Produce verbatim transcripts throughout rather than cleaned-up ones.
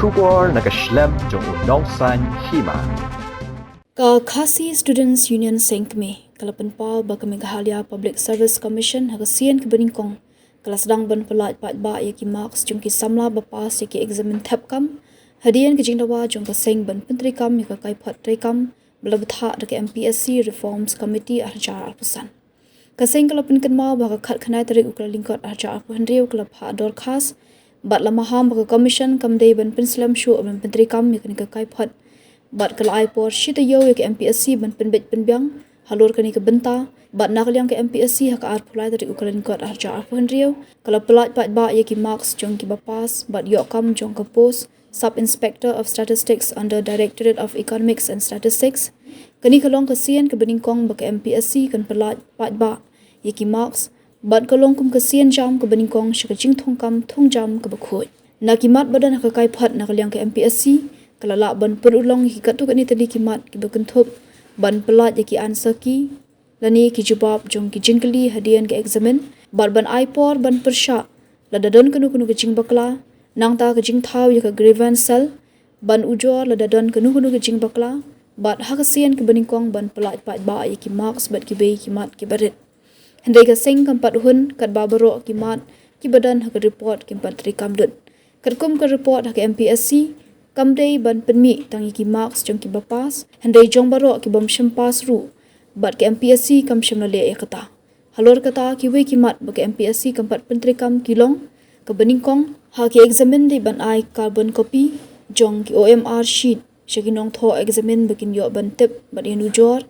Khubor na ka shlem jong u nongsan hima. Ka Khasi Students Union Seng Kmie ka la pynpaw ba ka Meghalaya Public Service Commission ha ka sien kaba nyngkong ka la sdang ban pyllait paidbah ïa ki marks jong ki samla ba pass ïa ki eksamin thep kam hadien ka jingdawa jong ka seng ban pyntreikam ïa ka kaiphod treikam ba la bthah da ka M P S C Reforms Committee ar hajar arphew san. Ka seng ka la pynkynmaw ba ha ka khatkhyndai tarik u Kyllalyngkot ar hajar arphew hynriew ka la phah dorkhas bad la maham ba ka commission kam dei ban pynslem shuh ban pyntreikam ïa kane ka kaiphod bad ka la ai por shi taïew ïa ka M P S C ban pynbeit pynbiang halor kane ka bynta bad na ka liang ka M P S C ha ka arphew lai tarik u Kyllalyngkot ar hajar arphew hynriew ka la pyllait paidbah ïa ki marks jong kiba pass bad ïoh kam jong ka post Sub Inspector of Statistics under Directorate of Economics and Statistics. Kane ka long ka sien kaba nyngkong ba ka M P S C kan pyllait paidbah ïa ki marks bad ka long kum ka sien jam kaba nyngkong sha ka jingthungkam thungjam kaba khuid. Na ki mat ba don ha ka kaiphod na ka liang ka M P S C ka la lah ban pynurlong ïa ki katto katne tylli ki mat kiba kynthup ban pyllait ïa ki answer key lane ki jubab jong ki jingkylli hadien ka eksamin bad ban ai por ban pyrshah lada don kano kano ka jingbakla, nangta ka jingthaw ïa ka grievance cell, ban ujor lada don kano kano ka jingbakla bad ha ka sien kaba nyngkong ban pyllait paidbah ïa ki marks bad kiwei ki mat kiba rit. Hynrei ka seng kam pat hun katba baroh ki mat kiba don ha ka report kim pat treikam lut. Katkum ka report ha ka M P S C kam dei ban pynmih tang ïa ki marks jong kiba pass hynrei jong baroh ki bym shym pass ruh bad ka M P S C kam shym la leh ïa kata. Halor kata kiwei ki mat ba ka M P S C kam pat pyntreikam ki long, kaba nyngkong ha ki eksamin dei ban ai carbon copy jong ki O M R sheet sha ki nongthoh eksamin ba kin ïoh ban tip bad ïa nujor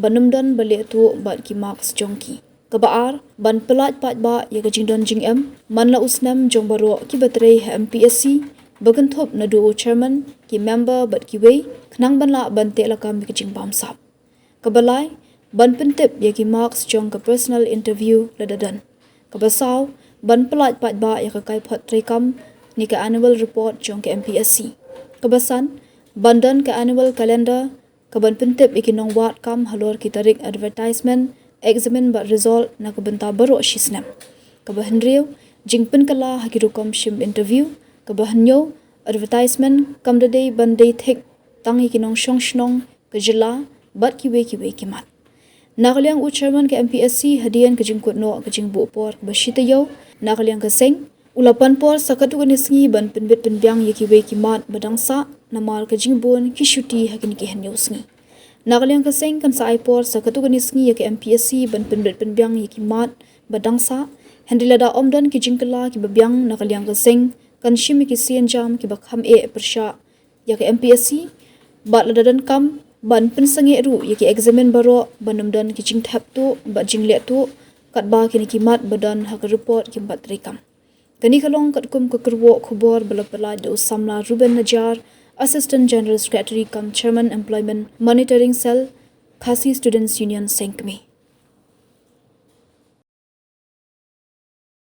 ban ym don ba leh tuh bad ki marks jong ki. Kaba ar ban pyllait paidbah ïa ka jingdon jingem man la u snem jong baroh kiba trei ha M P S C ba kynthup naduh u chairman, ki member bad kiwei khnang ban lah ban teh lakam ïa ka jingbamsap. Kaba lai ban pyntip ïa ki marks jong ka personal interview lada don. Kaba saw ban pyllait paidbah ïa ka kaiphod treikam ne ka annual report jong ka M P S C. Kaba san ban don ka annual calendar kaban pyntip ïa ki nongwad kam halor ki tarik advertisement, eksamin bad result na ka bynta baroh shi snem. Kaba hynriew jingpynkylla ha ki rukom shim interview. Kaba hynñiew advertisement kam da dei ban dei thik tang ïa ki nongshong shnong ka jylla bad kiwei kiwei ki mat. Na ka liang u chairman ka M P S C hadien ka jingkut noh ka jingbuh por kaba shi taïew na ka liang ka seng u la pan por sa katto katne sngi ban pynbit pynbiang ïa kiwei ki mat ba dang sah namar ka jingbun ki shuti ha kine ki hynñiew sngi. Na ka liang ka seng kan sa ai por sa katto katne sngi ïa ka M P S C ban pynbit pynbiang ïa ki mat ba dang sah hynrei lada ym don ki jingkylla kiba biang na ka liang ka seng kan shim ïa ki sienjam kiba kham eh pyrshah ïa ka M P S C bad lada donkam ban pynsangeh ruh ïa ki eksamin baroh ban ym don ki jingthep tuh bad jingleh tuh katba kine ki mat ba don ha ka report kim pat treikam. Kane ka long katkum ka kyrwoh khubor ba la pyllait da u samla Ruben Najar, Assistant General Secretary cum Chairman Employment Monitoring Cell, Khasi Students Union Seng Kmie.